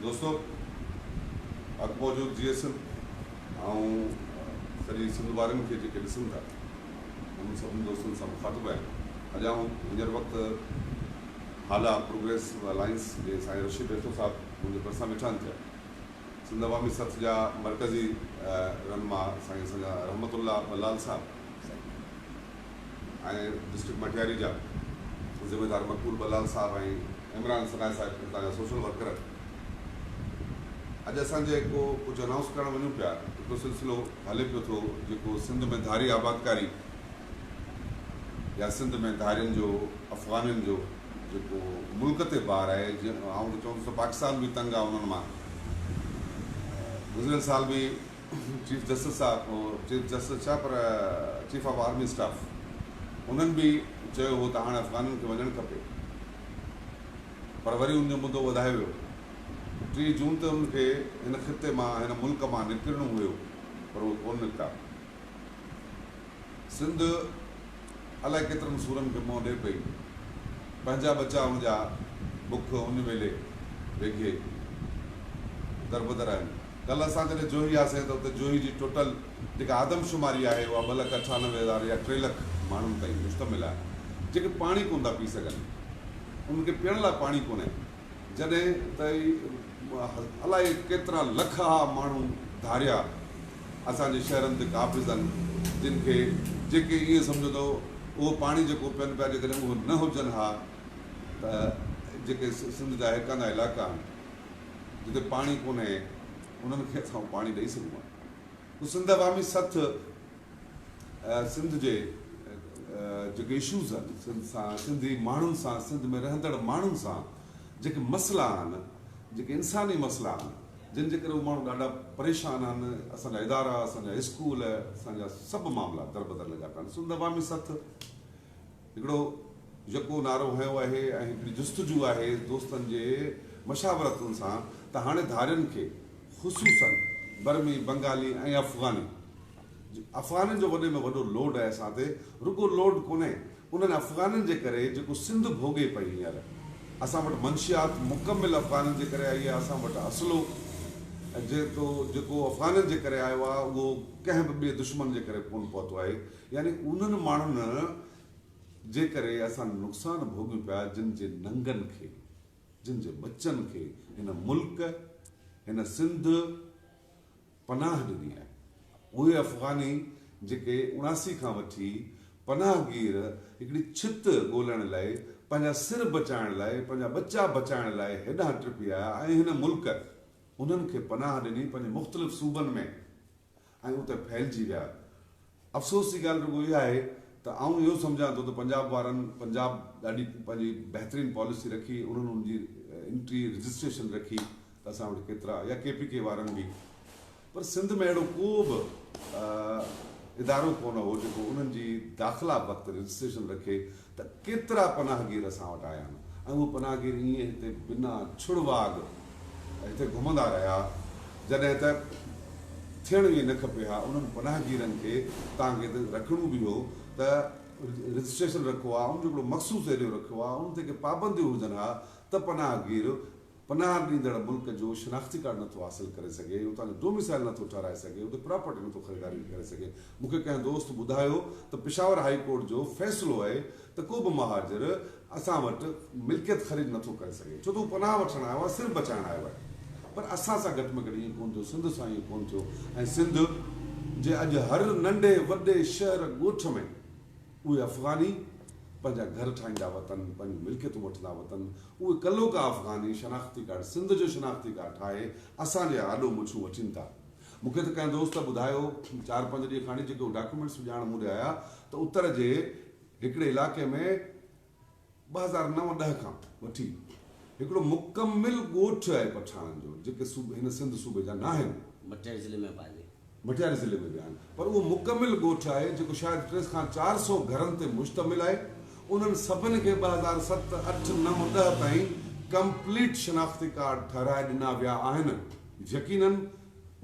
دوستو حق موجود جيئي سنڌ آئون سڄي سنڌ وارن کي جيڪي ڏسن ٿا انهن سڀني دوستن سان مخاطب آهيان اڄ آئون هينئر وقت هالا پروگريسو الائنس جي سائين رشيد ڏيٿو صاحب منهنجي ڀرسان ويٺا آهن ٿيا سنڌ عوامي سٿ جا مرڪزي رهنما سائين اسان جا رحمت الله ٻلال صاحب ۽ ڊسٽرڪٽ مٽياري جا ذميدار مقبول ٻلال صاحب ۽ عمران سنائي صاحب هتان جا سوشل ورڪر اڄ اسان جيڪو ڪجهه انائونس ڪرڻ وڃون پيا هڪڙو سلسلو هلي پيو ٿو جيڪو سنڌ ۾ ڌاري آبادڪاري يا سنڌ ۾ ڌارين جو افغانين جو جيڪو ملڪ تي بار آهي آئون ته چوندس ته پاڪستان به تنگ آهي انهن مان گذريل سال به چيف جسٽس صاحب، چيف جسٽس ڇا پر چيف آف آرمي اسٽاف انهن به چيو هو ته هاڻ افغانين کي وڃڻ کپي پر وري ان جو مدو وڌايو ويو. 30 جون تي انهن کي هن خطي مان هن ملڪ مان نڪرڻو هيو پر اهي ڪونه نڪتا. سنڌ الائي ڪيترن سورن کي منهن ڏئي پئي. پنهنجا ٻچا ان جا بک اڃ ويلي ويگهي دربدر آهن. ڪلهه اسان جڏهن جوهي آياسين ته اتي جوهي جي ٽوٽل جيڪا آدمشماري آهي اها 2,98,000 يا 3 لک ماڻهن تائين مشتمل آهي جيڪي پاڻي ڪونه ٿا پي سگهن. انهن کي پيئڻ لاء پاڻي ڪونهي. جڏهن ته الائي ڪيترا لکها ماڻهو ڌاريا اسان جي شهرن تي قابض آهن جن کي جيڪي ائين سمجهو ته اهو پاڻي جيڪو پين پيا جيڪڏهن اهو نه هجن ها ته جيڪي سنڌ جا هيڪاندا علائقا آهن جتي پاڻي ڪونهي انهن کي اسان پاڻي ڏئي سگهون ها ته سنڌ عوامي سٿ سنڌ جي جيڪي اشوز آهن سنڌ سان سنڌي ماڻهن سان سنڌ ۾ رهندڙ ماڻهن سان جيڪي مسئلا آهن جيڪي انساني مسئلا آهن جن جي ڪري اهي ماڻهو ڏاڍا پريشان آهن اسان جا ادارا اسان جا اسڪول اسان جا سڀ معاملا دربدر لڳا پيا آهن سنڌ عوامي سٿ هڪڙو يڪو نعرو هنيو آهي ۽ هڪڙي جستجو آهي دوستن جي مشاورتن سان ته هاڻي ڌارين کي خصوصن برمي بنگالي ۽ افغاني افغانين جو وڏي ۾ وڏو لوڊ آهي اسان تي، رڳو لوڊ ڪونهي، انهن افغانين جي ڪري جيڪو سنڌ ڀوڳي پئي هينئر اسان وٽ منشيات مڪمل افغانين جي ڪري آئي آهي، اسان وٽ اسلحو جيتو جيڪو افغانين جي ڪري آيو آهي اهو ڪنهن به ٻئي دشمن جي ڪري ڪونه پهتو آهي، يعني انهن ماڻهن جي ڪري اسان نقصان ڀوڳيون پيا جن جي ننگن کي جن جي ٻچن کي هن ملڪ هن سنڌ پناهه ڏني آهي. اهي افغاني جيڪي 79 کان وٺي پناهگير هڪڙي ڇت ڳولڻ لاء پنهنجا سر بچائڻ لاء پنهنجا ٻچا بچائڻ لاء هيڏانهن ٽپي آيا ۽ هن ملڪ انهن کي پناهه ڏني پنهنجي مختلف صوبن ۾ ۽ اتي ڦهلجي ويا. افسوس جي ڳالهه رڳو اها آهي ته آئون اهو سمجهان ٿو ته پنجاب وارن پنجاب ڏاڍي پنهنجي بهترين پاليسي رکي انهن ان جي انٽري رجسٽريشن رکي ته اسان وٽ ڪيترا يا ڪي پي ڪي وارن به پر سنڌ ۾ اهڙو ڪو به ادارو ڪونه هو جيڪو انهن جي داخلا وقت رجسٽريشن رکي ته ڪيترا پناهگير اسان وٽ آيا آهن ۽ اهي پناهگير ائين هتي بنا ڇڙواڳ هتي گهمندا رهيا جڏهن ته ٿيڻ ائين نه کپي ها انهن پناهگيرن کي توهان کي ته رکڻو به هو ته رجسٽريشن رکو ها ان جو هڪڙو مخصوص ايريو رکيو ها ان تي ڪي پابنديون هجن ها ته پناهگير پناهه ڏيندڙ ملڪ جو شناختي ڪارڊ نٿو حاصل ڪري سگهي، اتان جو ڊوميسائل نٿو ٺهرائي سگهي، اتي پراپرٽي نٿو خريداري ڪري سگهي. مون کي ڪنهن دوست ٻڌايو ته پشاور هائي ڪورٽ جو فيصلو آهي ته ڪو به مهاجر اسان وٽ ملڪيت خريد نٿو ڪري سگهي ڇو ته هو پناهه وٺڻ آيو آهي، سر بچائڻ آيو آهي. پر اسان سان گهٽ ۾ گهٽ ائين ڪونه ٿيو، سنڌ سان ائين ڪونه ٿيو ۽ سنڌ جي اڄ هر ننڍي وڏي شهر ڳوٺ ۾ اهي افغاني پنهنجا گهر ٺاهيندا وتن، پنهنجون ملڪيتون وٺندا وتن، اهي ڪلهوڪا افغاني شناختي ڪارڊ، سنڌ جو شناختي ڪارڊ ٺاهي اسان جي آڏو مڇون وٺين ٿا. مون کي ته ڪنهن دوست ٻڌايو چار پنج ڏينهن کاڻي جيڪي اهي ڊاڪيومينٽس به ڄاڻ مون ڏي آيا ته اتر جي هڪڙي علائقي ۾ 2009 ڏهه کان وٺي هڪڙو مڪمل ڳوٺ آهي پٺاڻن جو جيڪي هن سنڌ صوبي جا ناهن. مٽياري ضلعي ۾ به آهي. مٽياري ضلعي ۾ به آهن پر اهو مڪمل ڳوٺ آهي جيڪو شايد ٽي کان 400 گهرن تي مشتمل آهي انهن سڀن کي 2007، 8، 9، 10 تائين ڪمپليٽ شناختي ڪارڊ ٺهرائي ڏنا ويا آهن يقينن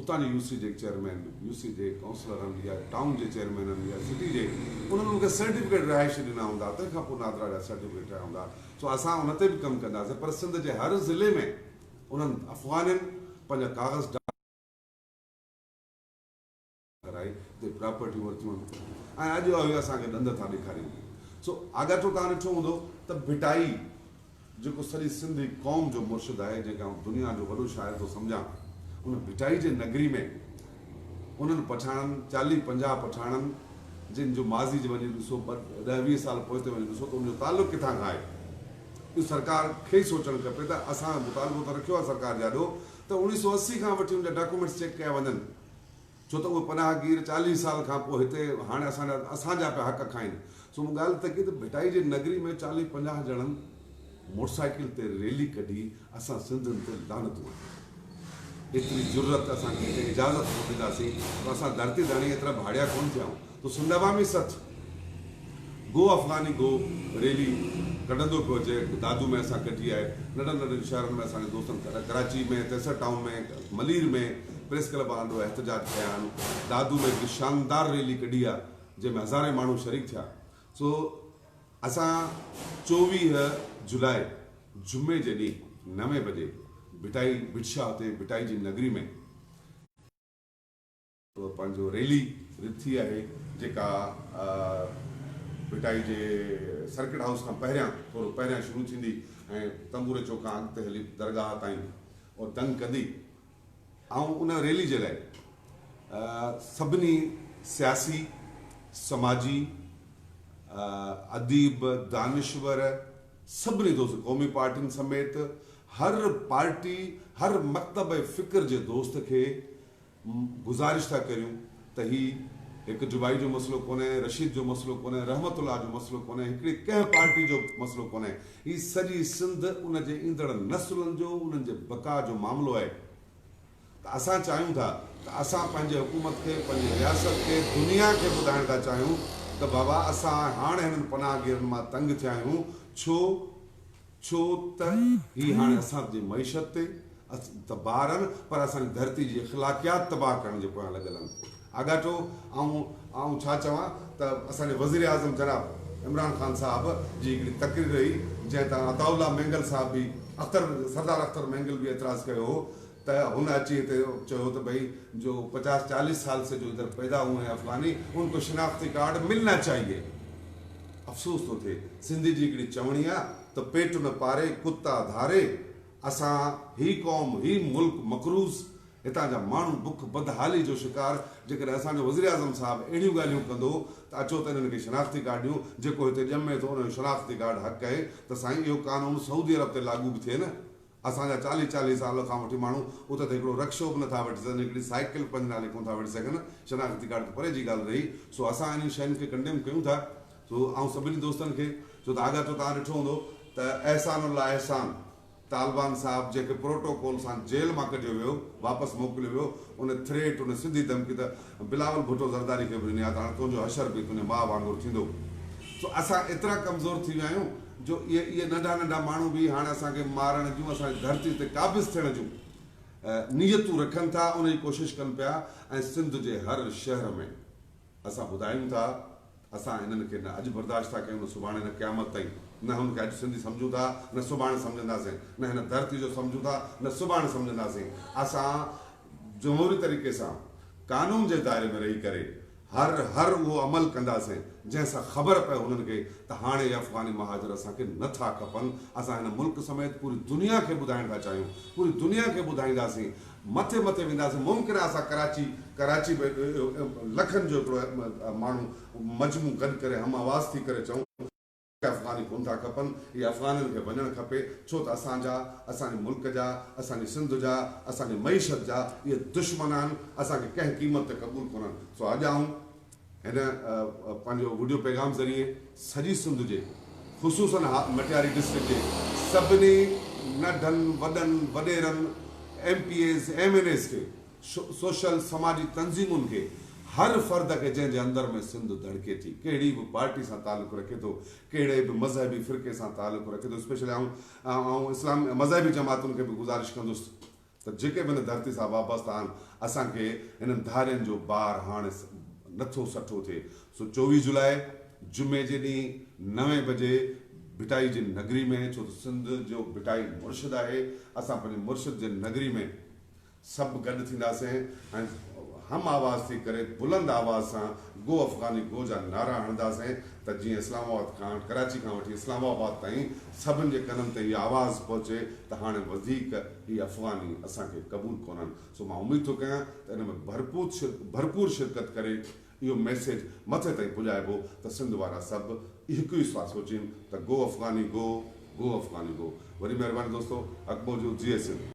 اتان جي يو سي جي چيئرمين، يو سي جي ڪائونسلرن يا ٽائون جي چيئرمينن يا سٽي جي انهن انهن کي سرٽيفڪيٽ رهائشي ڏنا هوندا تنهن کان پوء نادرا جا سرٽيفڪيٽ ٺاهيا هوندا سو اسان ان تي به ڪم ڪنداسين پر سنڌ جي هر ضلعي ۾ انهن افغانين پنهنجا ڪاغذ ڪرائي اتي پراپرٽيون ورتيون آهن ۽ اڄ اهي اسان کي ڏند ٿا ڏيکارين. سو آڳاٽو توهان ڏٺو هوندو ته ڀٽائي جيڪو سڄي سنڌي قوم جو مرشد آهي، جنهن کي آئون دنيا جو وڏو شاعر ٿو سمجهان، ان ڀٽائي جي نگري ۾ انهن پٺاڻن، چاليهه پنجاهه پٺاڻن، جن جو ماضي جي وڃي ڏسو، ٻه ڏهه ويهه سال پوئتي وڃي ڏسو ته ان جو تعلق ڪٿان کان آهي. اهو سرڪار کي ئي سوچڻ کپي ته اسان مطالبو ته رکيو آهي سرڪار جي آڏو ته 1980 کان وٺي ان جا ڊاڪيومينٽس چيڪ ڪيا وڃن. ڇو ته اهي پناهگير 40 سال کان پوء هتي هاڻي اسان جا اسان جا پيا حق کائين. سو مون ڳالهه ته ڪئي ته ڀٽائي جي نگري ۾ 40 50 ڄڻن موٽرسائيڪل تي ريلي ڪڍي اسان سنڌين تي لعنتون هنيون. ايتري جرئت اسان کي هتي اجازت ڪونه ڏينداسين پر اسان ڌرتي ڌڻي ايترا ڀاڙيا ڪونه ٿيا آهيون. تو سنڌ عوامي سٿ گو افغاني گو ريلي ڪڍندو پيو اچي دادو ۾ اسان ڪڍي آهي ننڍن ننڍن شهرن ۾ اسان جي دوستن ڪراچي ۾ قيصر ٽائون ۾ ملير ۾ پريس ڪلب آڏو احتجاج ڪيا آهن دادو ۾ هڪڙي شاندار ريلي ڪڍي آهي جنهن ۾ هزارين ماڻهو شريڪ ٿيا سو اسان 24 جولاء جمعي جي ڏينهن نوين بجي ڀٽائي ڀٽ شاهه تي ڀٽائي جي نگري ۾ پنهنجو ريلي رٿي آهي جيڪا ڀٽائي جي سرڪٽ هائوس کان پهريان ٿورو پهريان شروع ٿيندي ۽ تنبوري چوڪ کان اڳتي هلي درگاهه تائين اور دنگ ڪندي. آئون ان ريلي جي لاء سڀني سياسي، سماجي، اديب، دانشور سڀني دوست قومي پارٽين سميت هر پارٽي هر مڪتب فڪر جي دوست کي گذارش ٿا ڪريون ته هي هڪ جبائي جو مسئلو ڪونهي، رشيد جو مسئلو ڪونهي، رحمت الله جو مسئلو ڪونهي، هڪڙي ڪنهن پارٽي جو مسئلو ڪونهي، هي سڄي سنڌ ان جي ايندڙ نسلن جو انهن جي بقا جو معاملو آهي ته اسان چاهيون ٿا ته اسان پنهنجي حڪومت کي، پنهنجي رياست کي، دنيا کي ٻڌائڻ ٿا چاهيون ته بابا اسان هاڻ هنن پناهگيرن مان تنگ ٿيا آهيون ڇو ڇو ته هي هاڻي اسان جي معيشت تي ته بار آهن پر اسان جي ڌرتي جي اخلاقيات تباهه ڪرڻ جي پويان لڳل آهن. آڳاٽو آئون آئون ڇا چوان ته اسان جي وزيراعظم جناب عمران خان صاحب جي هڪڙي تقرير هئي جنهن تان عطاء الله مينگل صاحب به اختر سردار اختر مينگل به اعتراض ڪيو هو ته هن اچي هتي چيو ته ڀئي جو پچاس چاليس سال سي جو ادھر پيدا هئي هين افغاني ان ڪو شناختي ڪارڊ ملنا چاهيي. افسوس ٿو ٿئي. سنڌي جي هڪڙي چوڻي آ ته پيٽ نه پاري ڪتا ڌاري. اسان هي قوم هي ملڪ مقروض هتان جا ماڻهو بک بدحالي جو شڪار جيڪڏهن اسان جو وزيراعظم صاحب اهڙيون ڳالهيون ڪندو ته اچو ته انهن کي شناختي ڪارڊ ڏيون جيڪو هتي ڄمي ٿو ان جو شناختي ڪارڊ حق اهي ته سائين اهو قانون سعودي عرب تي لاڳو به ٿئي نه اسان جا چاليهه چاليهه سال کان وٺي ماڻهو اتي ته هڪڙو رڪشو به نٿا وٺي سگهن، هڪڙي سائيڪل به پنهنجي نالي ڪونه ٿا وٺي سگهن، شناختي ڪارڊ ته پري جي ڳالهه رهي، سو اسان انهن شين کي ڪنڊيم ڪيون ٿا، سو آئون سڀني دوستن کي، ڇو ته آڳاٽو توهان ڏٺو هوندو ته احسان الله احسان طالبان صاحب جنهن کي پروٽوڪول سان جيل مان ڪڍيو ويو، واپس موڪليو ويو، ان ٿريٽ، ان سڌي ڌمڪي ته بلاول ڀٽو زرداري کي به ڏني آهي ته هاڻي تنهنجو حشر به تنهنجي ماء وانگر ٿيندو. سو اسان ايترا ڪمزور ٿي ويا آهيون جو اهي اهي ننڍا ننڍا ماڻهو به هاڻي اسان کي مارڻ جون اسان جي ڌرتي تي قابض ٿيڻ جون نيتون رکن ٿا ان جي ڪوشش ڪن پيا ۽ سنڌ جي هر شهر ۾ اسان ٻڌايون ٿا اسان انهن کي نه اڄ برداشت ٿا ڪيون نه سڀاڻي نه قيامت تائين نه هن کي اڄ سنڌي سمجهون ٿا نه سڀاڻي سمجهنداسين نه هن ڌرتي جو سمجهون ٿا نه سڀاڻي سمجهنداسين اسان جمهوري طريقي سان قانون جي دائري ۾ رهي ڪري هر هر اهو عمل ڪنداسين جنهن سان خبر پئي هنن کي ته هاڻي اهي افغاني مهاجر اسان کي نه ٿا کپن، اسان هن ملڪ سميت پوري دنيا کي ٻڌائڻ ٿا چاهيون، پوري دنيا کي ٻڌائينداسين، مٿي مٿي وينداسين، ممڪن آهي اسان ڪراچي ڪراچي ۾ لکن جو هڪڙو ماڻهو مجموع گڏ ڪري هم آواز ٿي ڪري چئون. افغاني ڪونه ٿا کپن، اهي افغانين کي وڃڻ کپي، ڇو ته اسان جا، اسان جي ملڪ جا، اسان جي سنڌ جا، اسان جي معيشت جا اهي دشمن آهن، اسان کي ڪنهن قيمت تي قبول ڪونهن. سو اڄ آئون هن پنهنجو وڊيو پيغام ذريعي سڄي سنڌ جي خصوصاً مٽياري ڊسٽرڪٽ جي سڀني ننڍن وڏن وڏيرن، M P As, M N As کي سوشل سماجي تنظيمن کي هر فرد کي جنهن جي اندر ۾ سنڌ ڌڙڪي ٿي ڪهڙي به پارٽي سان تعلق رکي ٿو ڪهڙي به مذهبي فرقي سان تعلق رکي ٿو اسپيشلي آئون آئون اسلام مذهبي جماعتن کي به گذارش ڪندس ته جيڪي به هن ڌرتي سان وابسته آهن اسان کي هنن ڌارين جو بار هاڻ نٿو سٺو ٿئي سو 24 جولاء جمعي جي ڏينهن نوين بجي ڀٽائي جي نگري ۾، ڇو ته سنڌ جو ڀٽائي مرشد آهي، اسان پنهنجي مرشد جي نگري ۾ سڀ گڏ ٿينداسين ۽ هم آواز ٿي ڪري بلند آواز سان گو افغاني گو جا نعرا هڻنداسين ته جيئن اسلام آباد کان ڪراچي کان وٺي اسلام آباد تائين سڀن جي ڪنن تي هي آواز پهچي ته هاڻي وڌيڪ هي افغاني اسان کي قبول ڪونهن. سو مان اميد ٿو ڪيان ته ان ۾ ڀرپور شرڪت ڪري اهو ميسيج مٿي تائين پڄائبو ته سنڌ وارا سڀ هڪ ئي سوا سوچين ته گو افغاني گو، گو افغاني گو. وڏي مهرباني دوستو. حق موجود. جيئي سنڌ.